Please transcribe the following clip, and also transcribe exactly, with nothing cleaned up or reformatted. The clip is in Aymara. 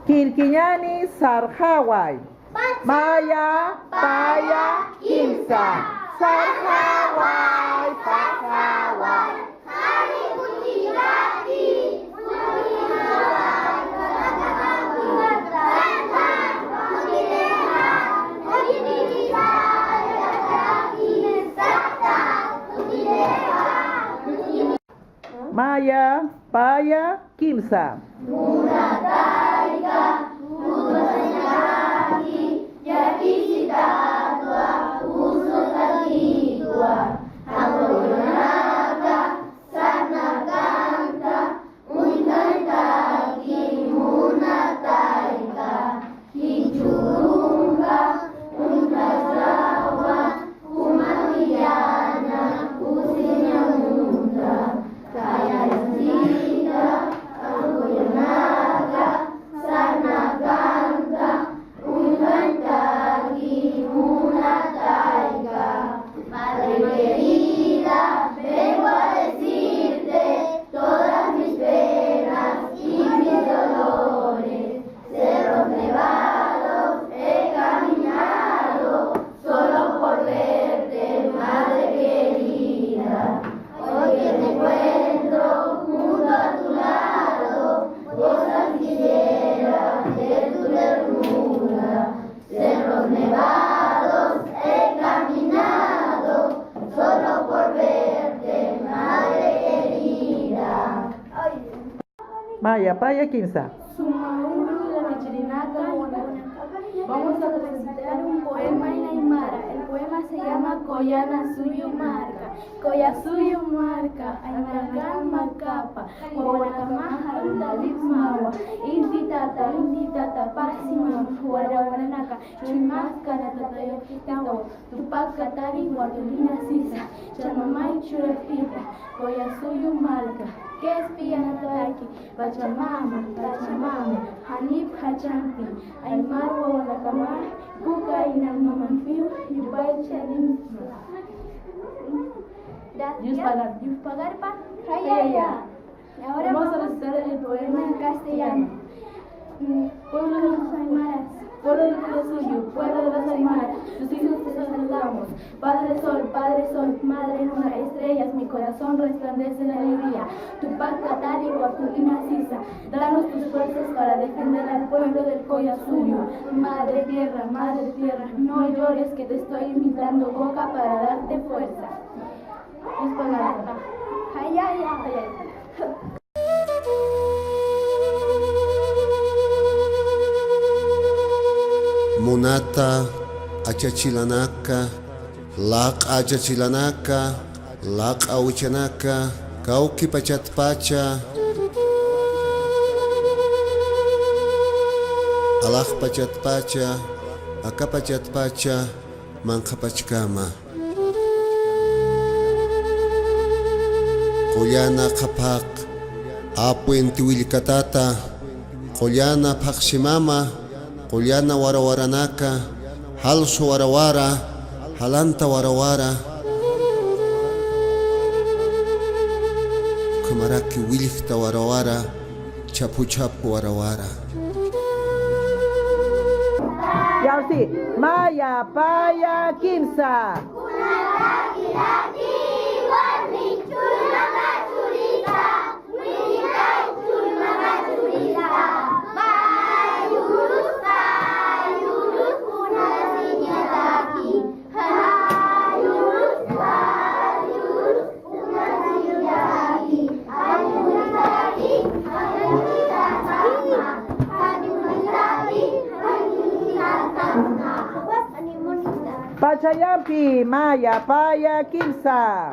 Killkiñani sarxaway. Maya, paya, kimsa. Sarxaway, sarxaway. Maya, paya, kimsa. Munatayka, munatayki, llakisitatwa, usutatitwa, jaqullunaka, sarnakanta, uñjantaki, munatayka. Jichhürunxa uñjasawa, jumax willana kusiñamunta, jaqullunaka, sarnakanta, uñjantaki, munatayka. Madre querida, vengo a decirte todas mis penas y mis dolores. Cerros nevados he caminado solo por verte, madre querida. Hoy que me encuentro junto a tu lado, gozar quisiera de tu ternura. Cerros nevados he caminado solo por verte, madre querida. Maya, paya, kimsa. Suma urunaka, vamos a recitar un poema en aymara. El poema se llama Qoyana Suyu Marka. Qoya suyu marka, aymarakan makapa, wawanakama jaruntalip mawa. Inti tata, inti tata, paqsi mama, wara waranaka, chuyma kana tata yaqitawa. Tupak katari wartulina sisa, chamamay churapita, qoya suyu marka, qhispiyanataki, Pachamama, Pachamama, janip jachampi, aymar wawanakama, kuka inan mamampiw, yupaychanisma. Gracias. Yuspagar. Yuspagarpa, jayaya. Ahora vamos a recitar el poema en castellano. Pueblo de los aymaras, pueblo de los suyos, pueblo de los aymaras, sus hijos te saludamos. Padre Sol, Padre Sol, Madre Luna, estrellas, mi corazón resplandece de alegría. Tupak katari wartulina sisa, danos tus fuerzas para defender al pueblo del Qoya Suyu. Madre Tierra, Madre Tierra, no llores que te estoy invitando coca para darte fuerza. Yuspagarpa. Jayaya. Munata achachilanaka, laq'a achachilanaka, laq'a awichanaka, kawki pachatpacha, alax pachatpacha, aka pachatpacha, manqha pachkama. Qullana qhapaq, apu inti willkatata, qullana paqsi mama, qullana warawaranaka, jalsu warawara, jalanta warawara, ukhamaraki willkta warawara, chhaphu chhaphu warawara. Yawsi, maya, paya, kimsa. Pachayampi, maya, paya, kimsa.